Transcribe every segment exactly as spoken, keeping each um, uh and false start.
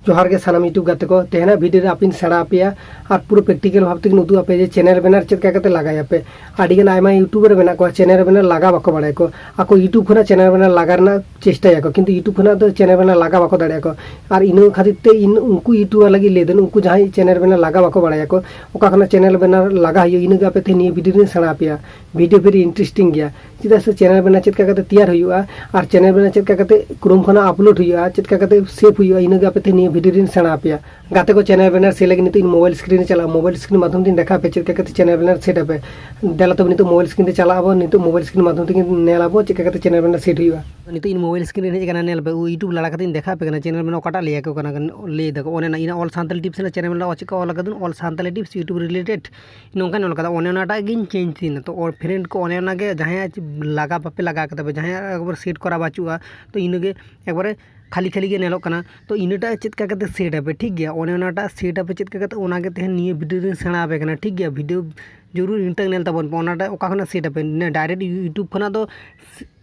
ᱡᱚᱦᱟᱨ ᱜᱮ ᱥᱟᱱᱟᱢ YouTube ᱜᱟᱛᱮ ᱠᱚ, ᱛᱮᱦᱮᱧᱟᱜ video ᱨᱮ ᱟᱯᱮᱧ ᱥᱮᱬᱟ ᱟᱯᱮᱭᱟ ᱟᱨ ᱯᱩᱨᱟᱹ practical ᱵᱷᱟᱵ ᱛᱮᱜᱮᱧ ᱩᱫᱩᱜ ᱟᱯᱮᱭᱟ ᱡᱮ channel banner ᱪᱮᱫ ᱞᱮᱠᱟ ᱠᱟᱛᱮ ᱞᱟᱜᱟᱭᱟᱯᱮ᱾ ᱟᱹᱰᱤ ᱜᱟᱱ ᱟᱭᱢᱟ YouTuber ᱢᱮᱱᱟᱜ ᱠᱚᱣᱟ channel banner ᱞᱟᱜᱟ ᱵᱟᱠᱚ ᱵᱟᱲᱟᱭᱟᱠᱚ, ᱟᱠᱚ YouTube ᱠᱷᱚᱱᱟᱜ channel banner ᱞᱟᱜᱟ ᱨᱮᱱᱟᱜ ᱪᱮᱥᱴᱟᱭᱟᱠᱚ, ᱠᱤᱱᱛᱩ YouTube ᱠᱷᱚᱱᱟᱜ ᱫᱚ channel banner ᱞᱟᱜᱟ ᱵᱟᱠᱚ ᱫᱟᱲᱮᱭᱟᱜᱼᱟ ᱠᱚ᱾ ᱟᱨ ᱤᱱᱟᱹ ᱠᱷᱟᱹᱛᱤᱨ ᱛᱮ ᱤᱧ ᱩᱱᱠᱩ YouTuber ᱞᱟᱹᱜᱤᱫ ᱞᱟᱹᱭ ᱫᱟᱹᱧ, ᱩᱱᱠᱩ ᱡᱟᱦᱟᱸᱭ channel banner ᱞᱟᱜᱟ ᱵᱟᱠᱚ ᱵᱟᱲᱟᱭᱟᱠᱚ, ᱚᱠᱟ ᱠᱷᱚᱱᱟᱜ channel banner ᱞᱟᱜᱟ ᱦᱩᱭᱩᱜᱼᱟ, ᱤᱱᱟᱹᱜᱮ ᱟᱯᱮ ᱛᱮ ᱱᱤᱭᱟᱹ video ᱨᱤᱧ ᱥᱮᱬᱟ ᱟᱯᱮᱭᱟ᱾ Video very interesting ᱜᱮᱭᱟ, ᱪᱮᱫᱟᱜ ᱥᱮ channel banner ᱪᱮᱫ ᱞᱮᱠᱟ ᱠᱟᱛᱮ ᱛᱮᱭᱟᱨ ᱦᱩᱭᱩᱜᱼᱟ ᱟᱨ channel banner ᱪᱮᱫ ᱞᱮᱠᱟ ᱠᱟᱛᱮ Chrome ᱠᱷᱚᱱᱟᱜ upload ᱦᱩᱭᱩᱜᱼᱟ, ᱪᱮᱫ ᱞᱮᱠᱟ ᱠᱟᱛᱮ save ᱦᱩᱭᱩᱜᱼᱟ, ᱤᱱᱟᱹᱜᱮ ᱟᱯᱮ ᱛᱮ ᱱᱤᱭᱟᱹ video ᱨᱤᱧ ᱥᱮᱬᱟ ᱟᱯᱮᱭᱟ᱾ ᱜᱟᱛᱮ ᱠᱚ, channel banner set ᱞᱟᱹᱜᱤᱫ ᱱᱤᱛᱚᱜ ᱤᱧ mobile screen ᱨᱮ ᱪᱟᱞᱟᱜᱼᱟ, mobile screen ᱢᱟᱫᱽᱫᱷᱚᱢ ᱛᱮᱧ ᱫᱮᱠᱷᱟᱣ ᱟᱯᱮᱭᱟ ᱪᱮᱫ ᱞᱮᱠᱟ ᱠᱟᱛᱮ channel banner set ᱟᱯᱮ᱾ ᱫᱮᱞᱟ ᱛᱚᱵᱮ ᱱᱤᱛᱚᱜ mobile screen ᱨᱮ ᱪᱟᱞᱟᱜ ᱟᱵᱚ, ᱱᱤᱛᱚᱜ mobile screen ᱢᱟᱫᱽᱫᱷᱚᱢ ᱛᱮᱜᱮ ᱧᱮᱞ ᱟᱵᱚ ᱪᱮᱫ ᱞᱮᱠᱟ ᱠᱟᱛᱮ channel banner set ᱦᱩᱭᱩᱜᱼᱟ᱾ ᱱᱤᱛᱚᱜ ᱤᱧ mobile screen ᱨᱮ ᱦᱮᱡ ᱟᱠᱟᱱᱟ, ᱧᱮᱞ ᱯᱮ YouTube ᱞᱟᱲᱟ ᱠᱟᱛᱮᱧ ᱫᱮᱠᱷᱟᱣ ᱟᱯᱮ ᱠᱟᱱᱟ channel banner ᱚᱠᱟᱴᱟᱜ ᱞᱟᱹᱭ ᱟᱠᱚ ᱠᱟᱱᱟ, ᱞᱟᱹᱭ ᱫᱟᱠᱚ ᱚᱱᱮ ᱚᱱᱟ ᱤᱧᱟᱹᱜ All Santali Tips ᱨᱮᱱᱟᱜ channel banner ᱪᱮᱫ ᱞᱮᱠᱟ ᱚᱞ ᱟᱠᱟᱫᱟ, All Santali Tips YouTube related ᱱᱚᱝᱠᱟᱧ ᱚᱞ ᱠᱟᱫᱟ, ᱚᱱᱮ ᱚᱱᱟᱴᱟᱜ ᱜᱤᱧ change ᱛᱤᱧᱟ᱾ ᱛᱚ friend ᱠᱚ, ᱚᱱᱮ ᱚᱱᱟᱜᱮ ᱡᱟᱦᱟᱸᱭᱟᱜ ᱞᱟᱜᱟ ᱵᱟᱯᱮ ᱞᱟᱜᱟ ᱠᱟᱫᱟ ᱯᱮ, ᱡᱟᱦᱟᱸᱭᱟᱜ ᱮᱠᱵᱟᱨ set ᱠᱚᱨᱟ ᱵᱟᱹᱪᱩᱜᱼᱟ, ᱛᱚ ᱤᱱᱟᱹᱜᱮ ᱮᱠᱵᱟᱨᱮ ᱠᱷᱟᱹᱞᱤ ᱠᱷᱟᱹᱞᱤ ᱜᱮ ᱧᱮᱞᱚᱜ ᱠᱟᱱᱟ᱾ ᱛᱚ ᱤᱱᱟᱹᱴᱟᱜ ᱪᱮᱫ ᱞᱮᱠᱟ ᱠᱟᱛᱮ set ᱟᱯᱮ, ᱴᱷᱤᱠ ᱜᱮᱭᱟ, ᱚᱱᱮ ᱚᱱᱟᱴᱟᱜ set ᱟᱯᱮ ᱪᱮᱫ ᱞᱮᱠᱟ ᱠᱟᱛᱮ, ᱚᱱᱟᱜᱮ ᱛᱮᱦᱮᱧ ᱱᱤᱭᱟᱹ video ᱨᱤᱧ ᱥᱮᱬᱟ ᱟᱯᱮ ᱠᱟᱱᱟ, ᱴᱷᱤᱠ ᱜᱮᱭᱟ᱾ Video ᱡᱚᱨᱩᱨ ᱤᱱᱴᱟᱨ ᱧᱮᱞ ᱛᱟᱵᱚᱱ ᱯᱮ, ᱚᱱᱟᱴᱟᱜ ᱚᱠᱟ ᱠᱷᱚᱱᱟᱜ set ᱟᱯᱮ, direct YouTube ᱠᱷᱚᱱᱟᱜ ᱫᱚ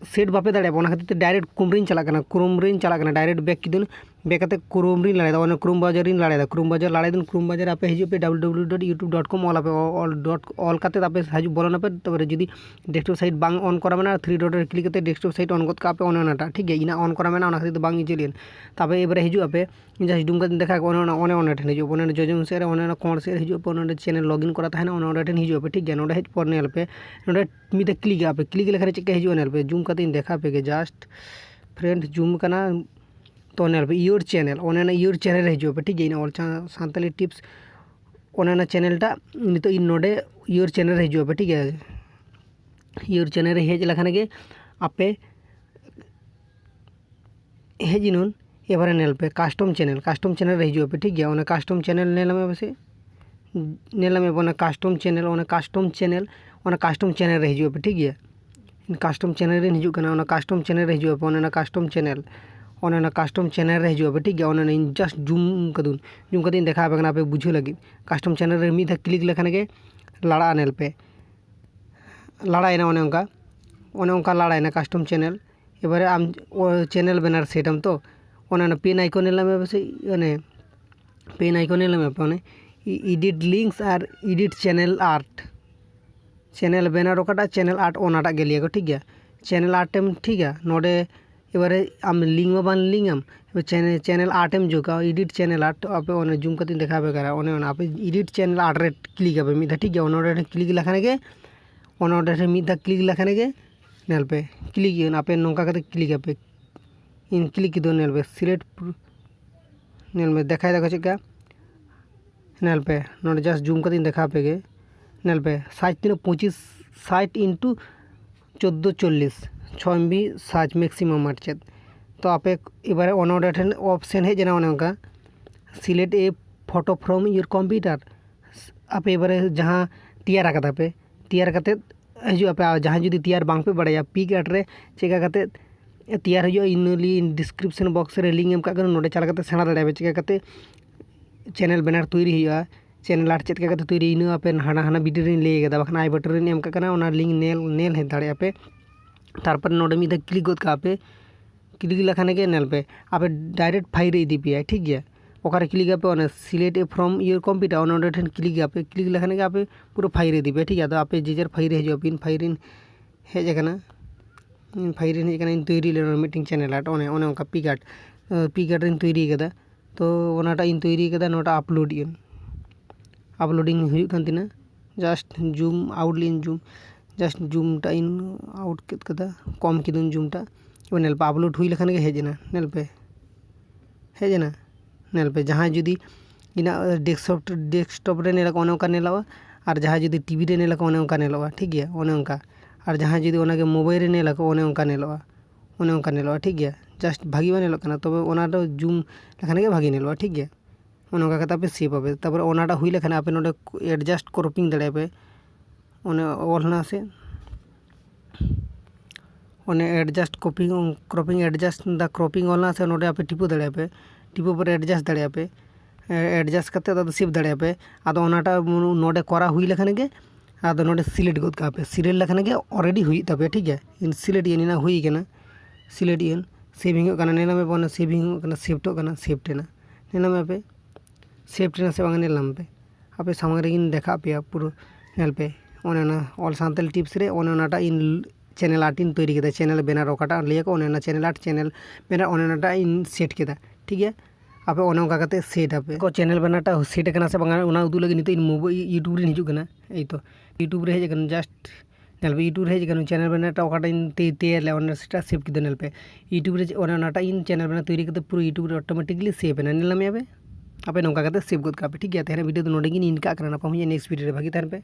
set ᱵᱟᱯᱮ ᱫᱟᱲᱮᱭᱟᱜᱼᱟ, ᱚᱱᱟ ᱠᱷᱟᱹᱛᱤᱨ ᱛᱮ direct Chrome ᱨᱤᱧ ᱪᱟᱞᱟᱜ ᱠᱟᱱᱟ, Chrome ᱨᱤᱧ ᱪᱟᱞᱟᱜ ᱠᱟᱱᱟ, direct back ᱠᱤᱫᱟᱹᱧ, back ᱠᱟᱛᱮ Chrome ᱨᱤᱧ ᱞᱟᱲᱟᱭᱮᱫᱟ, ᱚᱱᱟ Chrome browser ᱨᱤᱧ ᱞᱟᱲᱟᱭᱮᱫᱟ, Chrome browser ᱞᱟᱲᱟᱭ ᱫᱟᱹᱧ, Chrome browser ᱟᱯᱮ ᱦᱤᱡᱩᱜ ᱯᱮ, www.youtube.com ᱚᱞ ᱟᱯᱮ, ᱚᱞ dot ᱚᱞ ᱠᱟᱛᱮ ᱟᱯᱮ ᱦᱤᱡᱩᱜ ᱵᱚᱞᱚᱱ ᱟᱯᱮ, ᱛᱟᱨᱯᱚᱨᱮ ᱡᱩᱫᱤ desktop site ᱵᱟᱝ on ᱠᱚᱨᱟ ᱢᱮᱱᱟᱜᱼᱟ, three dot ᱨᱮ click ᱠᱟᱛᱮ desktop site on ᱜᱚᱫ ᱠᱟᱜ ᱯᱮ, ᱚᱱᱮ ᱚᱱᱟᱴᱟᱜ, ᱴᱷᱤᱠ ᱜᱮᱭᱟ, ᱤᱧᱟᱹᱜ on ᱠᱚᱨᱟ ᱢᱮᱱᱟᱜᱼᱟ, ᱚᱱᱟ ᱠᱷᱟᱹᱛᱤᱨ ᱛᱮ ᱵᱟᱝ ᱤᱧ ᱪᱮᱫ ᱞᱮᱱ᱾ ᱛᱟᱨᱯᱚᱨᱮ ᱮᱵᱟᱨᱮ ᱦᱤᱡᱩᱜ ᱟᱯᱮ, ᱤᱧ just zoom ᱠᱟᱛᱮ ᱫᱮᱠᱷᱟᱣ ᱠᱚ, ᱚᱱᱮ ᱚᱱᱟ, ᱚᱱᱮ ᱚᱸᱰᱮ ᱴᱷᱮᱱ ᱦᱤᱡᱩᱜ ᱟᱯᱮ, ᱚᱱᱮ ᱚᱸᱰᱮ ᱡᱚᱡᱚᱢ ᱥᱮᱫ ᱨᱮ, ᱚᱱᱮ ᱚᱱᱟ ᱠᱚᱬ ᱥᱮᱫ ᱨᱮ ᱦᱤᱡᱩᱜ ᱟᱯᱮ, ᱚᱱᱮ ᱚᱸᱰᱮ channel login ᱠᱚᱨᱟ ᱛᱟᱦᱮᱱᱟ, ᱚᱱᱮ ᱚᱸᱰᱮ ᱴᱷᱮᱱ ᱦᱤᱡᱩᱜ ᱟᱯᱮ, ᱴᱷᱤᱠ ᱜᱮᱭᱟ, ᱱᱚᱸᱰᱮ ᱦᱮᱡ ᱯᱚᱨ ᱧᱮᱞ ᱯᱮ, ᱱᱚᱸᱰᱮ ᱢᱤᱫ ᱫᱷᱟᱣ click ᱟᱯᱮ, click ᱞᱮᱠᱷᱟᱱ ᱪᱮᱫ ᱞᱮᱠᱟ ᱦᱤᱡᱩᱜᱼᱟ ᱧᱮᱞ ᱯᱮ, zoom ᱠᱟᱛᱮ ᱤᱧ ᱫᱮᱠᱷᱟᱣ ᱟᱯᱮ ᱜᱮ, just friend zoom ᱠᱟᱱᱟ, ᱛᱚ ᱧᱮᱞ ᱯᱮ your channel, ᱚᱱᱮ ᱚᱱᱟ your channel ᱨᱮ ᱦᱤᱡᱩᱜ ᱟᱯᱮ, ᱴᱷᱤᱠ ᱜᱮᱭᱟ, ᱤᱧ All Chan-, Santali Tips, ᱚᱱᱮ ᱚᱱᱟ channel ᱴᱟᱜ ᱱᱤᱛᱚᱜ ᱤᱧ ᱱᱚᱰᱮ your channel ᱨᱮ ᱦᱤᱡᱩᱜ ᱟᱯᱮ, ᱴᱷᱤᱠ ᱜᱮᱭᱟ, your channel ᱨᱮ ᱦᱮᱡ ᱞᱮᱠᱷᱟᱱ ᱜᱮ ᱟᱯᱮ ᱦᱮᱡ ᱮᱱᱩᱱ, ᱮᱵᱟᱨᱮ ᱧᱮᱞ ᱯᱮ custom channel, custom channel ᱨᱮ ᱦᱤᱡᱩᱜ ᱟᱯᱮ, ᱴᱷᱤᱠ ᱜᱮᱭᱟ, ᱚᱱᱟ custom channel ᱧᱮᱞ ᱢᱮ ᱯᱟᱥᱮ, ᱧᱮᱞ ᱢᱮ ᱚᱱᱟ custom channel, ᱚᱱᱟ custom channel, ᱚᱱᱟ custom channel ᱨᱮ ᱦᱤᱡᱩᱜ ᱟᱯᱮ, ᱴᱷᱤᱠ ᱜᱮᱭᱟ᱾ Custom channel ᱨᱮ ᱦᱤᱡᱩᱜ ᱠᱟᱱᱟ, ᱚᱱᱟ custom channel ᱨᱮ ᱦᱤᱡᱩᱜ ᱟᱯᱮ, ᱚᱱᱮ ᱚᱱᱟ custom channel, ᱚᱱᱮ ᱚᱱᱟ custom channel ᱨᱮ ᱦᱤᱡᱩᱜ ᱟᱯᱮ, ᱴᱷᱤᱠ ᱜᱮᱭᱟ᱾ ᱚᱱᱮ ᱚᱱᱟ ᱤᱧ just zoom ᱠᱟᱫᱩᱱ, zoom ᱠᱟᱛᱮ ᱤᱧ ᱫᱮᱠᱷᱟᱣ ᱟᱯᱮ ᱠᱟᱱᱟ ᱟᱯᱮ ᱵᱩᱡᱷᱟᱹᱣ ᱞᱟᱹᱜᱤᱫ᱾ Custom channel ᱨᱮ ᱢᱤᱫ ᱫᱷᱟᱣ click ᱞᱮᱠᱷᱟᱱ ᱜᱮ ᱞᱟᱲᱟᱜᱼᱟ, ᱧᱮᱞ ᱯᱮ, ᱞᱟᱲᱟᱭᱮᱱᱟ, ᱚᱱᱮ ᱚᱱᱠᱟ, ᱚᱱᱮ ᱚᱱᱠᱟ ᱞᱟᱲᱟᱭᱮᱱᱟ custom channel᱾ ᱮᱵᱟᱨᱮ ᱟᱢ ᱚ-, channel banner set ᱟᱢ ᱛᱚ, ᱚᱱᱟ ᱚᱱᱟ pen icon ᱧᱮᱞ ᱢᱮ ᱯᱟᱥᱮᱡ, ᱚᱱᱮ pen icon ᱧᱮᱞ ᱢᱮ ᱯᱮ, ᱚᱱᱮ edit links ᱟᱨ edit channel art, channel banner ᱚᱠᱟᱴᱟᱜ, channel art ᱚᱱᱟᱴᱟᱜ ᱜᱮ ᱞᱟᱹᱭᱟ ᱠᱚ, ᱴᱷᱤᱠ ᱜᱮᱭᱟ᱾ Channel art ᱮᱢ ᱴᱷᱤᱠ ᱜᱮᱭᱟ, ᱱᱚᱰᱮ ᱮᱵᱟᱨᱮ ᱟᱢ link ᱢᱟ ᱵᱟᱝ link ᱟᱢ, ᱮᱵᱟᱨ channel, channel art ᱮᱢ ᱡᱩᱠᱟ, edit channel art, ᱟᱯᱮ ᱚᱱᱮ zoom ᱠᱟᱛᱮᱧ ᱫᱮᱠᱷᱟᱣ ᱟᱯᱮ ᱠᱟᱱᱟ, ᱚᱱᱮ ᱚᱱᱟ ᱟᱯᱮ edit channel art ᱨᱮ click ᱟᱯᱮ ᱢᱤᱫ ᱫᱷᱟᱣ, ᱴᱷᱤᱠ ᱜᱮᱭᱟ᱾ ᱚᱱᱮ ᱚᱸᱰᱮ click ᱞᱮᱠᱷᱟᱱ ᱜᱮ, ᱚᱱᱮ ᱚᱸᱰᱮ ᱢᱤᱫ ᱫᱷᱟᱣ click ᱞᱮᱠᱷᱟᱱ ᱜᱮ ᱧᱮᱞ ᱯᱮ click ᱟᱯᱮ ᱱᱚᱝᱠᱟ ᱠᱟᱛᱮ click ᱟᱯᱮ᱾ ᱤᱧ click ᱠᱮᱫᱟ, ᱧᱮᱞ ᱯᱮ select, ᱧᱮᱞ ᱢᱮ ᱫᱮᱠᱷᱟᱭ ᱫᱟᱠᱚ ᱪᱮᱫ ᱞᱮᱠᱟ, ᱧᱮᱞ ᱯᱮ ᱱᱚᱰᱮ just zoom ᱠᱟᱛᱮᱧ ᱫᱮᱠᱷᱟᱣ ᱟᱯᱮ ᱜᱮ᱾ ᱧᱮᱞ ᱯᱮ size ᱛᱤᱱᱟᱹᱜ, ᱯᱚᱸᱪᱤᱥ, ᱥᱟᱴ into ᱪᱳᱫᱽᱫᱳ ᱪᱚᱞᱞᱤᱥ, ᱪᱷᱚ MB size maximum ᱟᱨ ᱪᱮᱫ᱾ ᱛᱚ ᱟᱯᱮ ᱮᱵᱟᱨᱮ ᱚᱱᱮ ᱚᱸᱰᱮ ᱴᱷᱮᱱ option ᱦᱮᱡ ᱮᱱᱟ, ᱚᱱᱮ ᱚᱱᱠᱟ select a photo from your computer, ᱟᱯᱮ ᱮᱵᱟᱨᱮ ᱡᱟᱦᱟᱸ ᱛᱮᱭᱟᱨ ᱟᱠᱟᱫᱟ ᱯᱮ, ᱛᱮᱭᱟᱨ ᱠᱟᱛᱮᱫ ᱦᱤᱡᱩᱜ ᱟᱯᱮ᱾ ᱟᱨ ᱡᱟᱦᱟᱸᱭ ᱡᱩᱫᱤ ᱛᱮᱭᱟᱨ ᱵᱟᱝ ᱯᱮ ᱵᱟᱲᱟᱭᱟ, PicsArt ᱨᱮ ᱪᱮᱠᱟ ᱠᱟᱛᱮᱫ ᱛᱮᱭᱟᱨ ᱦᱩᱭᱩᱜᱼᱟ, ᱤᱱᱟᱹ ᱞᱤᱧ description box ᱨᱮ link ᱮᱢ ᱠᱟᱜ ᱠᱟᱱᱟ, ᱱᱚᱰᱮ ᱪᱟᱞᱟᱣ ᱠᱟᱛᱮ ᱥᱮᱬᱟ ᱫᱟᱲᱮᱭᱟᱜᱼᱟ ᱯᱮ ᱪᱮᱠᱟ ᱠᱟᱛᱮ channel banner ᱛᱳᱭᱨᱤ ᱦᱩᱭᱩᱜᱼᱟ, channel art ᱪᱮᱫ ᱞᱮᱠᱟ ᱠᱟᱛᱮ ᱛᱳᱭᱨᱤ, ᱤᱱᱟᱹ ᱟᱯᱮ ᱦᱟᱱᱟ ᱦᱟᱱᱟ video ᱨᱮᱧ ᱞᱟᱹᱭ ᱠᱟᱫᱟ, ᱵᱟᱠᱷᱟᱱ I button ᱨᱮᱧ ᱮᱢ ᱠᱟᱜ ᱠᱟᱱᱟ, ᱚᱱᱟ link ᱧᱮᱞ ᱧᱮᱞ ᱦᱮᱡ ᱫᱟᱲᱮᱭᱟᱜᱼᱟ ᱯᱮ᱾ ᱛᱟᱨᱯᱚᱨᱮ ᱱᱚᱰᱮ ᱢᱤᱫ ᱫᱷᱟᱣ click ᱜᱚᱫ ᱠᱟᱜᱼᱟ ᱯᱮ, click ᱞᱮᱠᱷᱟᱱ ᱜᱮ ᱧᱮᱞ ᱯᱮ ᱟᱯᱮ direct file ᱨᱮ ᱤᱫᱤ ᱯᱮᱭᱟᱭ, ᱴᱷᱤᱠ ᱜᱮᱭᱟ᱾ ᱚᱠᱟᱨᱮ click ᱟᱯᱮ, ᱚᱱᱟ select a from your computer, ᱚᱱᱟ ᱚᱸᱰᱮ ᱴᱷᱮᱱ click ᱟᱯᱮ, click ᱞᱮᱠᱷᱟᱱ ᱜᱮ ᱟᱯᱮ ᱯᱩᱨᱟᱹ file ᱨᱮ ᱤᱫᱤ ᱯᱮᱭᱟ, ᱴᱷᱤᱠ ᱜᱮᱭᱟ᱾ ᱟᱫᱚ ᱟᱯᱮ ᱡᱮ ᱡᱟᱨ file ᱨᱮ ᱦᱤᱡᱩᱜ ᱟᱯᱮ, ᱤᱧ file ᱨᱮᱧ ᱦᱮᱡ ᱟᱠᱟᱱᱟ, ᱤᱧ file ᱨᱮᱧ ᱦᱮᱡ ᱟᱠᱟᱱᱟ, ᱤᱧ ᱛᱳᱭᱨᱤ ᱞᱮᱱᱟ ᱢᱤᱫᱴᱮᱱ channel art, ᱚᱱᱮ ᱚᱱᱮ ᱚᱱᱠᱟ PicsArt, PicsArt ᱨᱮᱧ ᱛᱳᱭᱨᱤ ᱠᱟᱫᱟ᱾ ᱛᱚ ᱚᱱᱟᱴᱟᱜ ᱤᱧ ᱛᱳᱭᱨᱤ ᱠᱟᱫᱟ, ᱱᱚᱣᱟᱴᱟᱜ upload ᱤᱧ uploading ᱦᱩᱭᱩᱜ ᱠᱟᱱ ᱛᱤᱧᱟᱹ᱾ Just zoom out ᱞᱤᱧ zoom, just zoom ᱴᱟᱜ ᱤᱧ out ᱠᱮᱫ ᱠᱟᱫᱟ, ᱠᱚᱢ ᱠᱤᱫᱟᱹᱧ zoom ᱴᱟᱜ᱾ ᱮᱵᱟᱨ ᱧᱮᱞ ᱯᱮ upload ᱦᱩᱭ ᱞᱮᱠᱷᱟᱱ ᱜᱮ ᱦᱮᱡ ᱮᱱᱟ, ᱧᱮᱞ ᱯᱮ ᱦᱮᱡ ᱮᱱᱟ᱾ ᱧᱮᱞ ᱯᱮ ᱡᱟᱦᱟᱸᱭ ᱡᱩᱫᱤ ᱤᱧᱟᱹᱜ desktop, desktop ᱨᱮ ᱧᱮᱞ ᱟᱠᱚ ᱚᱱᱮ ᱚᱱᱠᱟ ᱧᱮᱞᱚᱜᱼᱟ, ᱟᱨ ᱡᱟᱦᱟᱸᱭ ᱡᱩᱫᱤ TV ᱨᱮ ᱧᱮᱞ ᱟᱠᱚ ᱚᱱᱮ ᱚᱱᱠᱟ ᱧᱮᱞᱚᱜᱼᱟ, ᱴᱷᱤᱠ ᱜᱮᱭᱟ, ᱚᱱᱮ ᱚᱱᱠᱟ᱾ ᱟᱨ ᱡᱟᱦᱟᱸᱭ ᱡᱩᱫᱤ ᱚᱱᱟᱜᱮ mobile ᱨᱮ ᱧᱮᱞ ᱟᱠᱚ ᱚᱱᱮ ᱚᱱᱠᱟ ᱧᱮᱞᱚᱜᱼᱟ, ᱚᱱᱮ ᱚᱱᱠᱟ ᱧᱮᱞᱚᱜᱼᱟ, ᱴᱷᱤᱠ ᱜᱮᱭᱟ᱾ Just ᱵᱷᱟᱹᱜᱤ ᱵᱟᱝ ᱧᱮᱞᱚᱜ ᱠᱟᱱᱟ, ᱛᱚᱵᱮ ᱚᱱᱟ ᱫᱚ zoom ᱞᱮᱠᱷᱟᱱ ᱜᱮ ᱵᱷᱟᱹᱜᱤ ᱧᱮᱞᱚᱜᱼᱟ, ᱴᱷᱤᱠ ᱜᱮᱭᱟ᱾ ᱚᱱᱮ ᱚᱱᱠᱟ ᱠᱟᱛᱮ ᱟᱯᱮ save ᱟᱯᱮ᱾ ᱛᱟᱨᱯᱚᱨᱮ ᱚᱱᱟᱴᱟᱜ ᱦᱩᱭ ᱞᱮᱠᱷᱟᱱ ᱟᱯᱮ ᱱᱚᱰᱮ adjust cropping ᱫᱟᱲᱮᱭᱟᱜᱼᱟ ᱯᱮ, ᱚᱱᱮ ᱚᱞ ᱦᱮᱱᱟᱜ ᱥᱮ, ᱚᱱᱮ adjust cropping, cropping adjust, the cropping ᱚᱞ ᱦᱮᱱᱟᱜ ᱥᱮ, ᱱᱚᱰᱮ ᱟᱯᱮ ᱴᱤᱯᱟᱹ ᱫᱟᱲᱮᱭᱟᱜᱼᱟ ᱯᱮ, ᱴᱤᱯᱟᱹ ᱯᱚᱨᱮ adjust ᱫᱟᱲᱮᱭᱟᱜᱼᱟ ᱯᱮ, adjust ᱠᱟᱛᱮ ᱟᱫᱚ save ᱫᱟᱲᱮᱭᱟᱜᱼᱟ ᱯᱮ᱾ ᱟᱫᱚ ᱚᱱᱟᱴᱟᱜ ᱱᱚᱰᱮ ᱠᱚᱨᱟᱣ ᱦᱩᱭ ᱞᱮᱠᱷᱟᱱ ᱜᱮ ᱟᱫᱚ ᱱᱚᱰᱮ select ᱜᱚᱫ ᱠᱟᱜᱼᱟ ᱯᱮ, select ᱞᱮᱠᱷᱟᱱ ᱜᱮ already ᱦᱩᱭᱩᱜ ᱛᱟᱯᱮᱭᱟ, ᱴᱷᱤᱠ ᱜᱮᱭᱟ᱾ ᱤᱧ select ᱤᱭᱟᱹ ᱱᱤᱱᱟᱜ ᱦᱩᱭ ᱠᱟᱱᱟ, select ᱤᱭᱟᱹ ᱥᱮᱵᱷᱤᱝᱚᱜ ᱠᱟᱱᱟ, ᱧᱮᱞ ᱧᱟᱢ ᱯᱮ, ᱚᱱᱟ ᱥᱮᱵᱷᱤᱝᱚᱜ ᱠᱟᱱᱟ, ᱥᱮᱵᱷᱴᱚᱜ ᱠᱟᱱᱟ, ᱥᱮᱵᱷ ᱮᱱᱟ᱾ ᱧᱮᱞ ᱧᱟᱢ ᱯᱮ, ᱥᱮᱵᱷ ᱮᱱᱟ ᱥᱮ ᱵᱟᱝ, ᱧᱮᱞ ᱧᱟᱢ ᱯᱮ᱾ ᱟᱯᱮ ᱥᱟᱢᱟᱝ ᱨᱮᱜᱤᱧ ᱫᱮᱠᱷᱟᱣ ᱯᱮᱭᱟ ᱯᱩᱨᱟᱹ, ᱧᱮᱞ ᱯᱮ, ᱚᱱᱮ ᱚᱱᱟ ᱚᱞ ᱥᱟᱱᱛᱟᱲᱤ ᱴᱤᱯᱥ ᱨᱮ ᱚᱱᱮ ᱚᱱᱟᱴᱟᱜ ᱤᱧ ᱪᱮᱱᱮᱞ ᱟᱨᱴ ᱤᱧ ᱛᱳᱭᱨᱤ ᱠᱮᱫᱟ, ᱪᱮᱱᱮᱞ ᱵᱮᱱᱟᱨ ᱚᱠᱟᱴᱟᱜ ᱞᱟᱹᱭᱟᱠᱚ, ᱚᱱᱮ ᱚᱱᱟ ᱪᱮᱱᱮᱞ ᱟᱨᱴ ᱪᱮᱱᱮᱞ ᱵᱮᱱᱟᱨ ᱚᱱᱮ ᱚᱱᱟᱴᱟᱜ ᱤᱧ ᱥᱮᱴ ᱠᱮᱫᱟ, ᱴᱷᱤᱠ ᱜᱮᱭᱟ᱾ ᱟᱯᱮ ᱚᱱᱮ ᱚᱱᱠᱟ ᱠᱟᱛᱮ ᱥᱮᱴ ᱟᱯᱮ ᱠᱚ, ᱪᱮᱱᱮᱞ ᱵᱮᱱᱟᱨᱴᱟᱜ ᱥᱮᱴ ᱟᱠᱟᱱᱟ ᱥᱮ ᱵᱟᱝ, ᱚᱱᱟ ᱩᱫᱩᱜ ᱞᱟᱹᱜᱤᱫ ᱱᱤᱛᱚᱜ ᱤᱧ ᱢᱳᱵᱟᱭᱤᱞ, YouTube ᱨᱤᱧ ᱦᱤᱡᱩᱜ ᱠᱟᱱᱟ᱾ ᱮᱭ ᱛᱚ, YouTube ᱨᱮ ᱦᱮᱡ ᱟᱠᱟᱱᱟ, ᱡᱟᱥᱴ ᱧᱮᱞ ᱯᱮ, YouTube ᱨᱮ ᱦᱮᱡ ᱟᱠᱟᱱᱟ, ᱪᱮᱱᱮᱞ ᱵᱮᱱᱟᱨᱴᱟᱜ ᱚᱠᱟᱴᱟᱜ ᱤᱧ ᱛᱮ-, ᱛᱮᱭᱟᱨ ᱞᱮᱫᱼᱟ, ᱚᱱᱟ ᱥᱮᱴᱟᱜ ᱥᱮᱵᱷ ᱠᱮᱫᱟ᱾ ᱧᱮᱞ ᱯᱮ, YouTube ᱨᱮ ᱚᱱᱮ ᱚᱱᱟᱴᱟᱜ ᱤᱧ ᱪᱮᱱᱮᱞ ᱵᱮᱱᱟᱨ ᱛᱳᱭᱨᱤ ᱠᱟᱛᱮ ᱯᱩᱨᱟᱹ YouTube ᱨᱮ ᱚᱴᱳᱢᱮᱴᱤᱠᱞᱤ ᱥᱮᱵᱷ ᱮᱱᱟ, ᱧᱮᱞ ᱧᱟᱢᱮᱫᱼᱟ ᱯᱮ᱾ ᱟᱯᱮ ᱱᱚᱝᱠᱟ ᱠᱟᱛᱮ ᱥᱮᱵᱷ ᱜᱚᱫ ᱠᱟᱜ ᱯᱮ, ᱴᱷᱤᱠ ᱜᱮᱭᱟ᱾ ᱛᱮᱦᱮᱧᱟᱜ ᱵᱷᱤᱰᱤᱭᱳ ᱫᱚ ᱱᱚᱰᱮ ᱜᱮ ᱤᱧ ᱮᱱᱰ ᱠᱟᱜ ᱠᱟᱱᱟ᱾ ᱧᱟᱯᱟᱢ ᱦᱩᱭᱩᱜᱼᱟ ᱱᱮᱠᱥᱴ ᱵᱷᱤᱰᱤᱭᱳ ᱨᱮ, ᱵᱷᱟᱹᱜᱤ ᱛᱟᱦᱮᱱ ᱯᱮ᱾